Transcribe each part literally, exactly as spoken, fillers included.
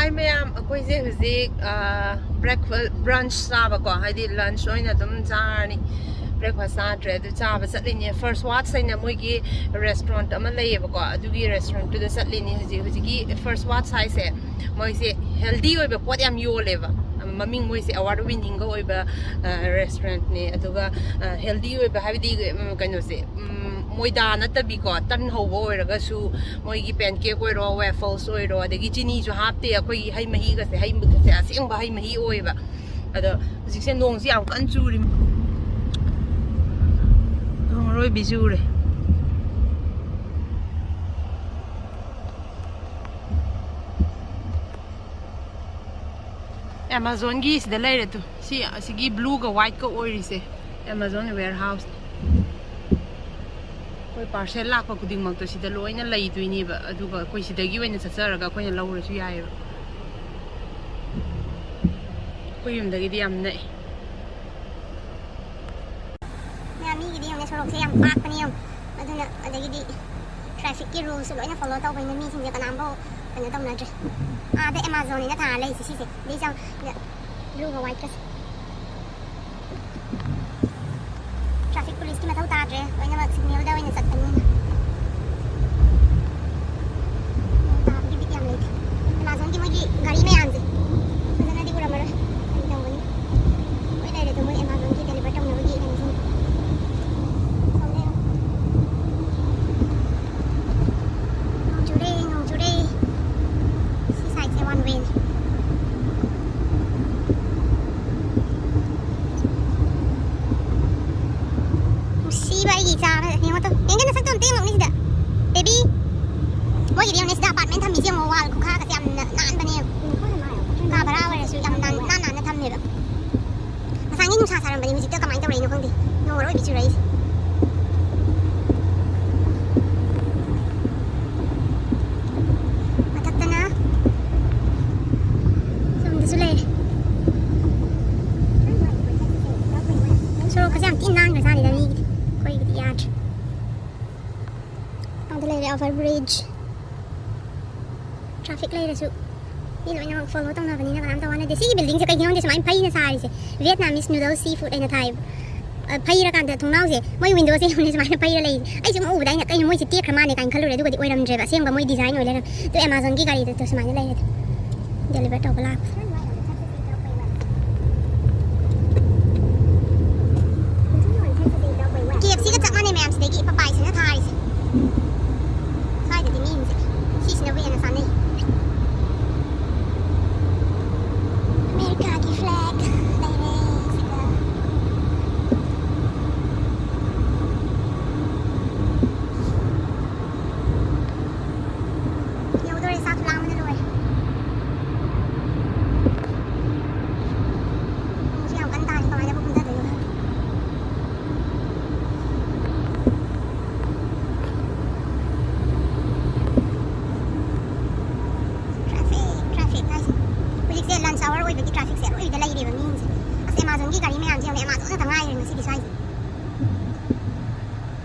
ꯍꯥꯏ ꯃꯌꯥꯝ, ꯑꯩꯈꯣꯏꯁꯦ ꯍꯧꯖꯤꯛ ꯕ꯭ꯔꯦꯛꯐꯥꯁ, ꯕ꯭ꯔꯟꯁ ꯆꯥꯕꯀꯣ, ꯍꯥꯏꯗꯤ ꯂꯟꯁ ꯑꯣꯏꯅ ꯑꯗꯨꯝ ꯆꯥꯔꯅꯤ꯫ ꯕ꯭ꯔꯦꯛꯐꯥꯁ ꯆꯥꯗ꯭ꯔꯦ, ꯑꯗꯨ ꯆꯥꯕ ꯆꯠꯂꯤꯅꯦ꯫ ꯐꯥꯔꯁ ꯋꯥꯠꯁ ꯍꯥꯏꯅ ꯃꯣꯏꯒꯤ ꯔꯦꯁꯇꯨꯔꯦꯟꯠ ꯑꯃ ꯂꯩꯌꯦꯕꯀꯣ, ꯑꯗꯨꯒꯤ ꯔꯦꯁꯇꯨꯔꯦꯟꯠꯇꯨꯗ ꯆꯠꯂꯤꯅꯦ ꯍꯧꯖꯤꯛ꯫ ꯍꯧꯖꯤꯛꯀꯤ ꯐꯥꯔꯁ ꯋꯥꯠꯁ ꯍꯥꯏꯁꯦ, ꯃꯣꯏꯁꯦ ꯍꯦꯜꯗꯤ ꯑꯣꯏꯕ ꯄꯣꯠ ꯌꯥꯝ ꯌꯣꯜꯂꯦꯕ꯫ ꯃꯃꯤꯡ, ꯃꯣꯏꯁꯦ ꯑꯦꯋꯥꯔꯗ ꯋꯤꯅꯤꯡꯒ ꯑꯣꯏꯕ ꯔꯦꯁꯇꯨꯔꯦꯟꯠꯅꯦ꯫ ꯑꯗꯨꯒ ꯍꯦꯜꯗꯤ ꯑꯣꯏꯕ ꯍꯥꯏꯕꯗꯤ, ꯎꯝ, ꯀꯩꯅꯣꯁꯦ, ꯎꯝ, ꯃꯣꯏꯗꯥ ꯅꯠꯇꯕꯤꯀꯣ, ꯇꯟ ꯍꯧꯕ ꯑꯣꯏꯔꯒꯁꯨ ꯃꯣꯏꯒꯤ ꯄꯦꯟꯀꯦꯛ ꯑꯣꯏꯔꯣ, ꯋꯦꯐꯜꯁ ꯑꯣꯏꯔꯣ, ꯑꯗꯒꯤ ꯆꯤꯅꯤꯁꯨ ꯍꯥꯞꯇꯦ꯫ ꯑꯩꯈꯣꯏꯒꯤ ꯍꯩ ꯃꯍꯤꯒꯁꯦ, ꯍꯩꯒꯁꯦ ꯑꯁꯦꯡꯕ ꯍꯩ ꯃꯍꯤ ꯑꯣꯏꯌꯦꯕ꯫ ꯑꯗꯣ ꯍꯧꯖꯤꯛꯁꯦ ꯅꯣꯡꯁꯦ ꯌꯥꯝ ꯀꯟꯅ ꯆꯨꯔꯤ, ꯅꯣꯡ ꯑꯔꯣꯏꯕꯤ ꯆꯨꯔꯦ꯫ ꯑꯦꯃꯥꯖꯣꯟꯒꯤ ꯁꯤꯗ ꯂꯩꯔꯦ ꯇꯨ꯫ ꯁꯤ ꯑꯁꯤꯒꯤ ꯕ꯭ꯂꯨꯒ ꯋꯥꯏꯠꯀ ꯑꯣꯏꯔꯤꯁꯦ ꯑꯦꯃꯥꯖꯣꯟ ꯋꯦꯌꯔ ꯍꯥꯎꯁꯅꯤ꯫ ꯑꯩꯈꯣꯏ ꯄꯥꯔꯁꯦꯜ ꯂꯥꯛꯄ ꯈꯨꯗꯤꯡꯃꯛꯇꯣ ꯁꯤꯗ ꯂꯣꯏꯅ ꯂꯩꯗꯣꯏꯅꯦꯕ, ꯑꯗꯨꯒ ꯑꯩꯈꯣꯏ ꯁꯤꯗꯒꯤ ꯑꯣꯏꯅ ꯆꯠꯆꯔꯒ ꯑꯩꯈꯣꯏꯅ ꯂꯧꯔꯁꯨ ꯌꯥꯏꯑꯕ꯫ ꯑꯩꯈꯣꯏ ꯌꯨꯝꯗꯒꯤꯗꯤ ꯌꯥꯝ ꯅꯛꯑꯦ꯫ ꯃꯌꯥꯝ ꯃꯤꯒꯤꯗꯤ ꯌꯦꯡꯉꯨꯅꯦ, ꯁꯣꯔꯣꯛꯁꯦ ꯌꯥꯝ ꯄꯥꯛꯄꯅꯤ ꯌꯦꯡꯉꯨ꯫ ꯑꯗꯨꯅ ꯑꯗꯒꯤꯗꯤ ꯇ꯭ꯔꯥꯐꯤꯛꯀꯤ ꯔꯨꯜꯁꯨ ꯂꯣꯏꯅ ꯐꯣꯂꯣ ꯇꯧꯕꯅꯤꯅ ꯃꯤꯁꯤꯡꯁꯦ ꯀꯅꯥꯝꯐꯥꯎ ꯀꯩꯅꯣ ꯇꯧꯅꯗ꯭ꯔꯦ꯫ ꯑꯥꯗ ꯑꯦꯃꯥꯖꯣꯟꯅꯤꯅ ꯊꯥꯔ ꯂꯩꯁꯦ ꯁꯤꯁꯦ, ꯕ꯭ꯂꯨꯒ ꯋꯥꯏꯠꯀꯁꯦ꯫ ꯇ꯭ꯔꯥꯐꯤꯛ ꯄꯨꯂꯤꯁꯀꯤ ꯃꯊꯧ ꯇꯥꯗ꯭ꯔꯦ, ꯂꯣꯏꯅꯃꯛ ꯁꯤꯒꯅꯦꯜꯗ ꯑꯣꯏꯅ ꯆꯠꯄꯅꯤꯅ꯫ ꯅꯣꯡ ꯇꯥꯕꯒꯤ ꯕꯤꯠ ꯌꯥꯝ ꯂꯩꯇꯦ꯫ ꯑꯦꯃꯥꯖꯣꯟꯒꯤ ꯃꯣꯏꯒꯤ ꯒꯥꯔꯤ ꯃꯌꯥꯝꯁꯦ ꯐꯖꯅꯗꯤ ꯎꯔꯝꯃꯔꯣꯏ, ꯀꯔꯤ ꯇꯧꯒꯅꯤ? ꯂꯣꯏ ꯂꯩꯔꯦ ꯑꯗꯣ ꯃꯣꯏ ꯑꯦꯃꯥꯖꯣꯟꯒꯤ ꯗꯦꯂꯤꯚꯔ ꯇꯧꯅꯕꯒꯤ ꯀꯩꯅꯣꯁꯤꯡ꯫ ꯁꯣꯝꯗ ꯌꯦꯡꯉꯣ꯫ ꯅꯣꯡ ꯆꯨꯔꯦ, ꯅꯣꯡ ꯆꯨꯔꯦ꯫ ꯁꯤ ꯁꯥꯏꯠꯁꯦ ꯋꯥꯟ ꯋꯦꯅꯤ꯫ ꯅꯨꯡꯁꯤꯕ ꯑꯩꯒꯤ ꯏꯆꯥ ꯑꯃ꯫ ꯌꯦꯡꯉꯣ ꯇꯨ꯫ ꯌꯦꯡꯒꯦ ꯅꯁꯛꯇꯣ ꯑꯝꯇ ꯌꯦꯡꯉꯛꯎꯅꯦ ꯁꯤꯗ꯫ ꯕꯦꯕꯤ꯫ ꯃꯣꯏꯒꯤꯗꯤ ꯌꯦꯡꯉꯨꯅꯦ ꯁꯤꯗ ꯑꯄꯥꯔꯠꯃꯦꯟ ꯊꯝꯃꯤꯁꯦ ꯌꯦꯡꯉꯣ꯫ ꯋꯥꯜ ꯈꯨꯈꯥꯒꯁꯦ ꯌꯥꯝꯅ ꯅꯥꯟꯕꯅꯦ ꯌꯦꯡꯉꯣ꯫ ꯀꯥ ꯚꯔꯥ ꯑꯣꯏꯔꯁꯨ ꯌꯥꯝ ꯅꯥꯟ-, ꯅꯥꯟ ꯅꯥꯟꯅ ꯊꯝꯃꯦꯕ꯫ ꯉꯁꯥꯏꯒꯤ ꯅꯨꯡꯁꯥ ꯁꯥꯔꯝꯕꯅꯤ, ꯍꯧꯖꯤꯛꯇ ꯀꯃꯥꯏꯅ ꯇꯧꯔꯛꯏꯅꯣ ꯈꯪꯗꯦ꯫ ꯅꯣꯡ ꯑꯔꯣꯏꯕꯤ ꯆꯨꯔꯛꯏꯁꯦ꯫ ꯃꯊꯛꯇꯅ ꯁꯣꯝꯗꯁꯨ ꯂꯩꯔꯦ꯫ ꯁꯣꯔꯣꯛꯀꯁꯦ ꯌꯥꯝ ꯊꯤꯅ ꯅꯥꯟꯈ꯭ꯔꯖꯥꯠꯅꯤꯗ ꯃꯤꯒꯤꯗꯤ꯫ ꯑꯩꯈꯣꯏꯒꯤꯗꯤ ꯌꯥꯗ꯭ꯔꯦ꯫ ꯑꯥꯗ ꯂꯩꯔꯦ ꯑꯣꯚꯔ ꯕ꯭ꯔꯤꯖ꯫ ꯇ꯭ꯔꯥꯐꯤꯛ ꯂꯩꯔꯁꯨ ꯃꯤ ꯂꯣꯏꯅꯃꯛ ꯐꯣꯂꯣ ꯇꯧꯅꯕꯅꯤꯅ ꯀꯅꯥꯝꯇ ꯋꯥꯅꯗꯦ꯫ ꯁꯤꯒꯤ ꯕꯤꯜꯗꯤꯡꯁꯦ ꯀꯩꯒꯤꯅꯣ ꯈꯪꯗꯦ ꯁꯨꯃꯥꯏꯅ ꯐꯩꯅ ꯁꯥꯔꯤꯁꯦ꯫ ꯚꯤꯌꯦꯠꯅꯥꯃꯤꯁ ꯅꯨꯗꯜ ꯁꯤ ꯐꯨꯗ ꯍꯥꯏꯅ ꯊꯥꯏꯕ꯫ ꯑ, ꯐꯩꯔꯀꯥꯟꯗ ꯊꯣꯡꯅꯥꯎꯁꯦ ꯃꯣꯏ ꯋꯤꯟꯗꯣꯁꯦ ꯌꯦꯡꯉꯨꯅꯦ ꯁꯨꯃꯥꯏꯅ ꯐꯩꯔ ꯂꯩꯔꯤꯁꯦ꯫ ꯑꯩ ꯁꯨꯝ ꯎꯕꯗ ꯑꯩꯅ ꯀꯩꯅꯣ ꯃꯣꯏꯁꯦ ꯇꯦꯛꯈ꯭ꯔ ꯃꯥꯜꯂꯦ ꯀꯥꯏꯅ ꯈꯜꯂꯨꯔꯦ, ꯑꯗꯨꯒꯗꯤ ꯑꯣꯏꯔꯝꯗ꯭ꯔꯦꯕ, ꯑꯁꯦꯡꯕ ꯃꯣꯏ ꯗꯤꯖꯥꯏꯟ ꯑꯣꯏ ꯂꯩꯔꯝꯃꯦ꯫ ꯑꯗꯣ ꯑꯦꯃꯥꯖꯣꯟꯒꯤ ꯒꯥꯔꯤꯗꯨꯗ ꯁꯨꯃꯥꯏꯅ ꯂꯩꯔꯦ꯫ ꯗꯦꯂꯤꯚꯔ ꯇꯧꯕ ꯂꯥꯛꯄ꯫ ꯀꯦ ꯑꯦꯐ ꯁꯤꯒ ꯆꯞ ꯃꯥꯟꯅꯩ ꯃꯌꯥꯝꯁꯤꯗꯒꯤ ꯄꯄꯥꯏꯁꯤꯅ ꯊꯥꯔꯤꯁꯦ꯫ ꯁ꯭ꯋꯥꯏꯗꯗꯤ ꯃꯤꯁꯤꯡꯁꯦ ꯁꯤꯁꯤꯅꯕꯨ ꯍꯦꯟꯅ ꯆꯥꯅꯩ꯫ ꯑꯃꯦꯔꯤꯀꯥꯒꯤ ꯐ꯭ꯂꯦꯒ ꯂꯩꯔꯦ ꯁꯤꯗ꯫ ꯌꯧꯗꯣꯔꯦ, ꯆꯥꯛꯁꯨ ꯂꯥꯝꯕꯅ ꯂꯣꯏꯔꯦ꯫ ꯅꯣꯡꯁꯨ ꯌꯥꯝ ꯀꯟꯅ ꯇꯥꯔꯤ, ꯀꯃꯥꯏꯅꯕꯨ ꯀꯨꯝꯊꯗꯣꯏꯅꯣ ꯈꯪꯗꯦ꯫ ꯇ꯭ꯔꯥꯐꯤꯛ, ꯇ꯭ꯔꯥꯐꯤꯛ ꯍꯥꯏꯁꯦ꯫ ꯍꯧꯖꯤꯛꯁꯦ ꯂꯟꯁ ꯑꯋꯥꯔ ꯑꯣꯏꯕꯒꯤ ꯇ꯭ꯔꯥꯐꯤꯛꯁꯦ ꯑꯔꯣꯏꯕꯤꯗ ꯂꯩꯔꯦꯕ ꯃꯤꯁꯤꯡꯁꯦ꯫ ꯑꯁ, ꯑꯦꯃꯥꯖꯣꯟꯒꯤ ꯒꯥꯔꯤ ꯃꯌꯥꯝꯁꯦ ꯌꯦꯡꯉꯨꯅꯦ, ꯑꯦꯃꯥꯖꯣꯟ ꯉꯥꯛꯇ ꯉꯥꯏꯔꯦ ꯉꯁꯤꯗꯤ ꯁ꯭ꯋꯥꯏꯁꯦ꯫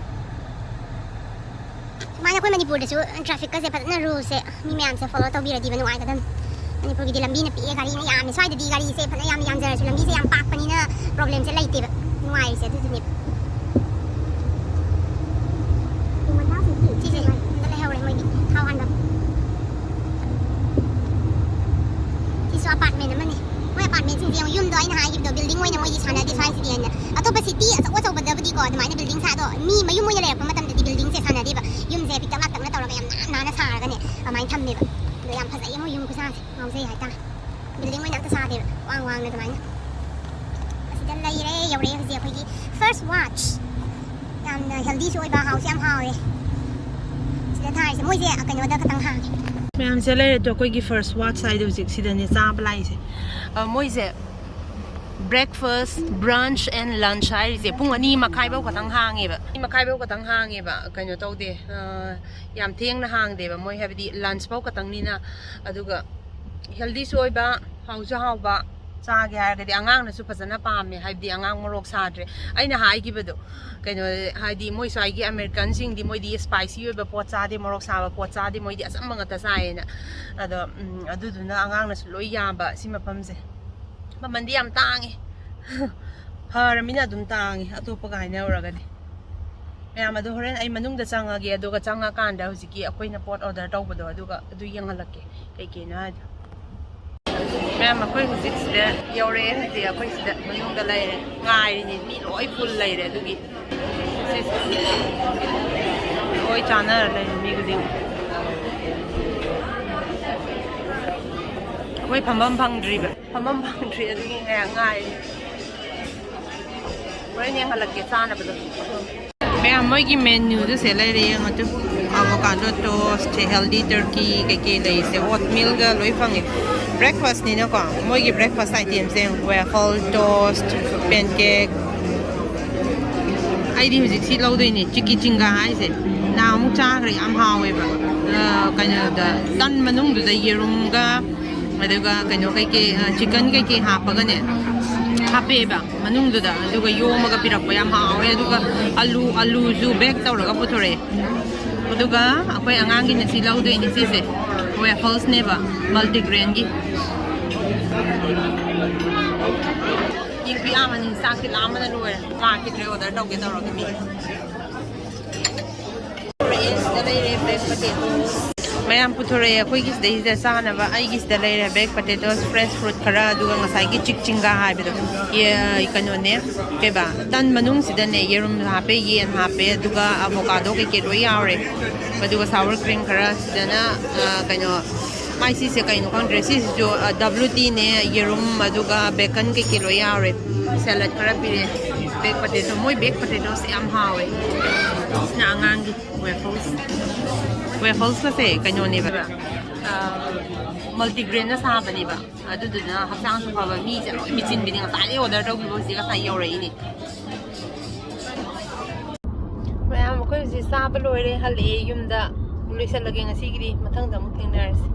ꯁꯨꯃꯥꯏꯅ ꯑꯩꯈꯣꯏ ꯃꯅꯤꯄꯨꯔꯗꯁꯨ ꯇ꯭ꯔꯥꯐꯤꯛꯀꯁꯦ ꯐꯖꯅ ꯔꯨꯜꯁꯦ ꯃꯤ ꯃꯌꯥꯝꯁꯦ ꯐꯣꯂꯣ ꯇꯧꯕꯤꯔꯗꯤꯕ ꯅꯨꯡꯉꯥꯏꯒꯗꯕꯅꯤ꯫ ꯃꯅꯤꯄꯨꯔꯒꯤꯗꯤ ꯂꯝꯕꯤꯅ ꯄꯤꯛꯑꯦ, ꯒꯥꯔꯤꯅ ꯌꯥꯝꯃꯦ꯫ ꯁ꯭ꯋꯥꯏꯗꯗꯤ ꯒꯥꯔꯤꯁꯦ ꯐꯅ ꯌꯥꯝ ꯌꯥꯝꯖꯔꯁꯨ ꯂꯝꯕꯤꯁꯦ ꯌꯥꯝ ꯄꯥꯛꯄꯅꯤꯅ ꯄ꯭ꯔꯣꯕ꯭ꯂꯦꯝꯁꯦ ꯂꯩꯇꯦꯕ, ꯅꯨꯡꯉꯥꯏꯔꯤꯁꯦ ꯑꯗꯨꯗꯨꯅꯦꯕ꯫ ꯁꯤꯁꯦ ꯑꯝꯇ ꯂꯩꯍꯧꯔꯦ ꯃꯣꯏꯒꯤ ꯊꯥꯎ ꯍꯥꯟꯕ꯫ ꯁꯤꯁꯨ ꯑꯄꯥꯔꯠꯃꯦꯟ ꯑꯃꯅꯤ꯫ ꯃꯣꯏ ꯑꯄꯥꯔꯠꯃꯦꯟꯁꯤꯡꯁꯦ ꯌꯦꯡꯉꯨ, ꯌꯨꯝꯗꯣ ꯑꯩꯅ ꯍꯥꯏꯈꯤꯕꯗꯣ, ꯕꯤꯜꯗꯤꯡ ꯑꯣꯏꯅ ꯃꯣꯏꯒꯤ ꯁꯥꯟꯅꯗꯦ ꯁ꯭ꯋꯥꯏꯁꯤꯗꯤ ꯍꯥꯏꯅ꯫ ꯑꯇꯣꯞꯄ ꯁꯤꯇꯤ ꯑꯆꯧ ꯑꯆꯧꯕꯗꯕꯨꯗꯤꯀꯣ ꯑꯗꯨꯃꯥꯏꯅ ꯕꯤꯜꯗꯤꯡ ꯁꯥꯗꯣ, ꯃꯤ ꯃꯌꯨꯝ ꯑꯣꯏꯅ ꯂꯩꯔꯛꯄ ꯃꯇꯝꯗꯗꯤ ꯕꯤꯜꯗꯤꯡꯁꯦ ꯁꯥꯟꯅꯗꯦꯕ꯫ ꯌꯨꯝꯁꯦ ꯄꯤꯛꯇꯛ ꯂꯥꯛꯇꯛꯅ ꯇꯧꯔꯒ ꯌꯥꯝ ꯅꯥꯟ ꯅꯥꯟꯅ ꯁꯥꯔꯒꯅꯦ ꯑꯗꯨꯃꯥꯏꯅ ꯊꯝꯃꯦꯕ꯫ ꯑꯗꯣ ꯌꯥꯝ ꯐꯖꯩꯌꯦ ꯃꯣꯏ ꯌꯨꯝ ꯈꯨꯁꯥꯁꯦ, ꯉꯥꯎꯖꯩ ꯍꯥꯏꯇꯥꯔꯦ꯫ ꯕꯤꯜꯗꯤꯡ ꯑꯣꯏꯅ ꯑꯝꯇ ꯁꯥꯗꯦꯕ, ꯋꯥꯡ ꯋꯥꯡꯅ ꯑꯗꯨꯃꯥꯏꯅ꯫ ꯑꯁꯤꯗ ꯂꯩꯔꯦ, ꯌꯧꯔꯛꯑꯦ ꯍꯧꯖꯤꯛ ꯑꯩꯈꯣꯏꯒꯤ ꯐꯥꯔꯁ ꯋꯥꯠꯆ꯫ ꯌꯥꯝꯅ ꯍꯦꯜꯗꯤꯁꯨ ꯑꯣꯏꯕ, ꯍꯥꯎꯁꯨ ꯌꯥꯝ ꯍꯥꯎꯋꯦ꯫ ꯁꯤꯗ ꯊꯥꯔꯤꯁꯦ ꯃꯣꯏꯁꯦ ꯀꯩꯅꯣꯗ ꯈꯇꯪ ꯍꯥꯡꯉꯦ꯫ ꯃꯌꯥꯝꯁꯦ ꯂꯩꯔꯦ ꯑꯗꯣ, ꯑꯩꯈꯣꯏꯒꯤ ꯐꯥꯔꯁ ꯋꯥꯠꯆ ꯍꯥꯏꯗꯣ ꯍꯧꯖꯤꯛ ꯁꯤꯗꯅꯦ ꯆꯥꯕ ꯂꯥꯛꯏꯁꯦ꯫ ꯑ, ꯃꯣꯏꯁꯦ breakfast, brunch and lunch ꯍꯥꯏꯔꯤꯁꯦ ꯄꯨꯡ ꯑꯅꯤ ꯃꯈꯥꯏꯐꯧ ꯈꯇꯪ ꯍꯥꯡꯉꯦꯕ꯫ ꯑꯅꯤ ꯃꯈꯥꯏꯐꯧ ꯈꯇꯪ ꯍꯥꯡꯉꯦꯕ, ꯀꯩꯅꯣ ꯇꯧꯗꯦ, ꯑ, ꯌꯥꯝ ꯊꯦꯡꯅ ꯍꯥꯡꯗꯦꯕ ꯃꯣꯏ, ꯍꯥꯏꯕꯗꯤ ꯂꯟꯁ ꯐꯧ ꯈꯇꯪꯅꯤꯅ꯫ ꯑꯗꯨꯒ ꯍꯦꯜꯗꯤꯁꯨ ꯑꯣꯏꯕ, ꯍꯥꯎꯁꯨ ꯍꯥꯎꯕ, ꯆꯥꯒꯦ ꯍꯥꯏꯔꯒꯗꯤ ꯑꯉꯥꯡꯅꯁꯨ ꯐꯖꯅ ꯄꯥꯝꯃꯦ, ꯍꯥꯏꯕꯗꯤ ꯑꯉꯥꯡ ꯃꯣꯔꯣꯛ ꯁꯥꯗ꯭ꯔꯦ꯫ ꯑꯩꯅ ꯍꯥꯏꯈꯤꯕꯗꯣ, ꯀꯩꯅꯣ, ꯍꯥꯏꯗꯤ ꯃꯣꯏ ꯁ꯭ꯋꯥꯏꯒꯤ ꯑꯃꯦꯔꯤꯀꯟꯁꯤꯡꯗꯤ ꯃꯣꯏꯗꯤ spicy ꯑꯣꯏꯕ ꯄꯣꯠ ꯆꯥꯗꯦ, ꯃꯣꯔꯣꯛ ꯁꯥꯕ ꯄꯣꯠ ꯆꯥꯗꯦ, ꯃꯣꯏꯗꯤ ꯑꯆꯝꯕ ꯉꯥꯛꯇ ꯆꯥꯏꯌꯦꯅ꯫ ꯑꯗꯣ ꯎꯝ, ꯑꯗꯨꯗꯨꯅ ꯑꯉꯥꯡꯅꯁꯨ ꯂꯣꯏ ꯌꯥꯝꯕ ꯁꯤ ꯃꯐꯝꯁꯦ꯫ ꯃꯃꯟꯗꯤ ꯌꯥꯝ ꯇꯥꯡꯉꯤ꯫ ꯐꯔꯃꯤꯅ ꯑꯗꯨꯝ ꯇꯥꯡꯉꯤ ꯑꯇꯣꯞꯄꯒ ꯍꯥꯏꯅꯔꯨꯔꯒꯗꯤ꯫ ꯃꯌꯥꯝ ꯑꯗꯣ ꯍꯣꯔꯦꯟ ꯑꯩ ꯃꯅꯨꯡꯗ ꯆꯪꯉꯒꯦ, ꯑꯗꯨꯒ ꯆꯪꯉꯀꯥꯟꯗ ꯍꯧꯖꯤꯛꯀꯤ ꯑꯩꯈꯣꯏꯅ ꯄꯣꯠ order ꯇꯧꯕꯗꯣ ꯑꯗꯨꯒ ꯑꯗꯨ ꯌꯦꯡꯍꯜꯂꯛꯀꯦ ꯀꯩ ꯀꯩꯅꯣ ꯍꯥꯏꯗꯣ꯫ ꯃꯌꯥꯝ ꯑꯩꯈꯣꯏ ꯍꯧꯖꯤꯛ ꯁꯤꯗ ꯌꯧꯔꯛꯑꯦ, ꯍꯧꯖꯤꯛ ꯑꯩꯈꯣꯏ ꯁꯤꯗ ꯃꯅꯨꯡꯗ ꯂꯩꯔꯦ, ꯉꯥꯏꯔꯤꯅꯤ, ꯃꯤ ꯂꯣꯏ full ꯂꯩꯔꯦ꯫ ꯑꯗꯨꯒꯤ ꯁꯤꯁꯦ ꯂꯣꯏ ꯆꯥꯅꯔ ꯂꯩꯔꯦ ꯃꯤ ꯈꯨꯗꯤꯡ꯫ ꯑꯩꯈꯣꯏ ꯐꯝꯐꯝ ꯐꯪꯗ꯭ꯔꯤꯕ, ꯐꯝꯐꯝ ꯐꯪꯗ꯭ꯔꯤ, ꯑꯗꯨꯒꯤ ꯉꯥꯏꯍꯥꯛ ꯉꯥꯏꯔꯤ꯫ ꯍꯣꯔꯦꯟ ꯌꯦꯡꯍꯜꯂꯛꯀꯦ ꯆꯥꯅꯕꯗꯣ꯫ ꯃꯌꯥꯝ ꯃꯣꯏꯒꯤ menuꯗꯨ ꯁꯦ ꯂꯩꯔꯦ ꯌꯦꯡꯉꯣ two. Avocado toast, healthy turkey, ꯀꯩꯀꯩ ꯂꯩꯁꯦ, oatmealꯒ ꯂꯣꯏ ꯐꯪꯉꯦ꯫ Breakfastꯅꯤꯅꯀꯣ, ꯃꯣꯏꯒꯤ breakfast itemꯁꯦ ꯌꯦꯡꯉꯣ, waffle, toast, pancake꯫ ꯑꯩꯗꯤ ꯍꯧꯖꯤꯛ ꯁꯤ ꯂꯧꯗꯣꯏꯅꯦ, ꯆꯤꯀꯤ ꯆꯤꯡꯒꯥ ꯍꯥꯏꯁꯦ꯫ ꯅꯍꯥꯟꯃꯨꯛ ꯆꯥꯈ꯭ꯔꯦ, ꯌꯥꯝ ꯍꯥꯎꯋꯦꯕ꯫ ꯑ, ꯀꯩꯅꯣꯗ, ꯇꯟ ꯃꯅꯨꯡꯗꯨꯗ ꯌꯦꯔꯨꯝꯒ ꯑꯗꯨꯒ ꯀꯩꯅꯣ ꯀꯩꯀꯩ, ꯑ, chicken ꯀꯩꯀꯩ ꯍꯥꯞꯄꯒꯅꯦ, ꯍꯥꯞꯄꯦꯕ ꯃꯅꯨꯡꯗꯨꯗ, ꯑꯗꯨꯒ ꯌꯣꯝꯃꯒ ꯄꯤꯔꯛꯄ ꯌꯥꯝ ꯍꯥꯎꯋꯦ꯫ ꯑꯗꯨꯒ ꯑꯂꯨ, ꯑꯂꯨꯁꯨ bake ꯇꯧꯔꯒ ꯄꯨꯊꯣꯔꯛꯑꯦ꯫ ꯑꯗꯨꯒ ꯑꯩꯈꯣꯏ ꯑꯉꯥꯡꯒꯤꯅ ꯁꯤ ꯂꯧꯗꯣꯏꯅꯤ, ꯁꯤꯁꯦ wafflesꯅꯦꯕ, multigrainꯒꯤ꯫ ꯃꯤ ꯈꯨꯌꯥꯝ ꯑꯃꯅꯤ, ꯆꯥꯛꯁꯦ ꯂꯥꯝꯕꯅ ꯂꯣꯏꯔꯦ꯫ ꯂꯥꯛꯈꯤꯗ꯭ꯔꯦ order ꯇꯧꯒꯦ ꯇꯧꯔꯒ ꯃꯤ꯫ ꯁꯤꯗ ꯂꯩꯔꯦ baked potato꯫ ꯃꯌꯥꯝ ꯄꯨꯊꯣꯔꯛꯑꯦ ꯑꯩꯈꯣꯏꯒꯤ ꯁꯤꯗꯩꯁꯤꯗ ꯆꯥꯅꯕ꯫ ꯑꯩꯒꯤ ꯁꯤꯗ ꯂꯩꯔꯦ baked potatoes, fresh fruit ꯈꯔ, ꯑꯗꯨꯒ ꯉꯁꯥꯏꯒꯤ ꯆꯤꯛ ꯆꯤꯡꯒꯥ ꯍꯥꯏꯕꯗꯣ, ꯌꯦ-, ꯀꯩꯅꯣꯅꯦ, ꯀꯩꯕ, ꯇꯟ ꯃꯅꯨꯡꯁꯤꯗꯅꯦ ꯌꯦꯔꯨꯝ ꯍꯥꯞꯄꯦ, ꯌꯦꯟ ꯍꯥꯞꯄꯦ, ꯑꯗꯨꯒ avocado ꯀꯩꯀꯩ ꯂꯣꯏ ꯌꯥꯎꯔꯦ꯫ ꯑꯗꯨꯒ sour cream ꯈꯔ ꯁꯤꯗꯅ, ꯑ, ꯀꯩꯅꯣ, ꯃꯥꯏ ꯁꯤꯁꯦ ꯀꯩꯅꯣ ꯈꯪꯗ꯭ꯔꯦ꯫ ꯁꯤꯁꯤꯁꯨ, ꯑ, WTꯅꯦ, ꯌꯦꯔꯨꯝ, ꯑꯗꯨꯒ bacon ꯀꯩꯀꯩ ꯂꯣꯏ ꯌꯥꯎꯔꯦ꯫ Salad ꯈꯔ ꯄꯤꯔꯦ꯫ Baked potato, ꯃꯣꯏ baked potatoꯁꯦ ꯌꯥꯝ ꯍꯥꯎꯋꯦ꯫ ꯁꯤꯅ ꯑꯉꯥꯡꯒꯤ waffles꯫ Wafflesꯀꯁꯦ ꯀꯩꯅꯣꯅꯦꯕ, ꯑ, multigrainꯅ ꯁꯥꯕꯅꯦꯕ꯫ ꯑꯗꯨꯗꯨꯅ ꯍꯛꯆꯥꯡꯁꯨ ꯐꯕ, ꯃꯤꯁꯦ ꯂꯣꯏ ꯃꯤꯆꯤꯟꯕꯤꯅꯤ꯫ ꯉꯁꯥꯏꯗꯩ order ꯇꯧꯈꯤꯕ ꯍꯧꯖꯤꯛ ꯉꯁꯥꯏ ꯌꯧꯔꯛꯏꯅꯦ꯫ ꯃꯌꯥꯝ ꯑꯩꯈꯣꯏ ꯍꯧꯖꯤꯛ ꯆꯥꯕ ꯂꯣꯏꯔꯦ, ꯍꯜꯂꯛꯑꯦ ꯌꯨꯝꯗ꯫ ꯂꯣꯏꯁꯤꯜꯂꯒꯦ ꯉꯁꯤꯒꯤꯗꯤ, ꯃꯊꯪꯗ ꯑꯃꯨꯛ ꯊꯦꯡꯅꯔꯁꯤ꯫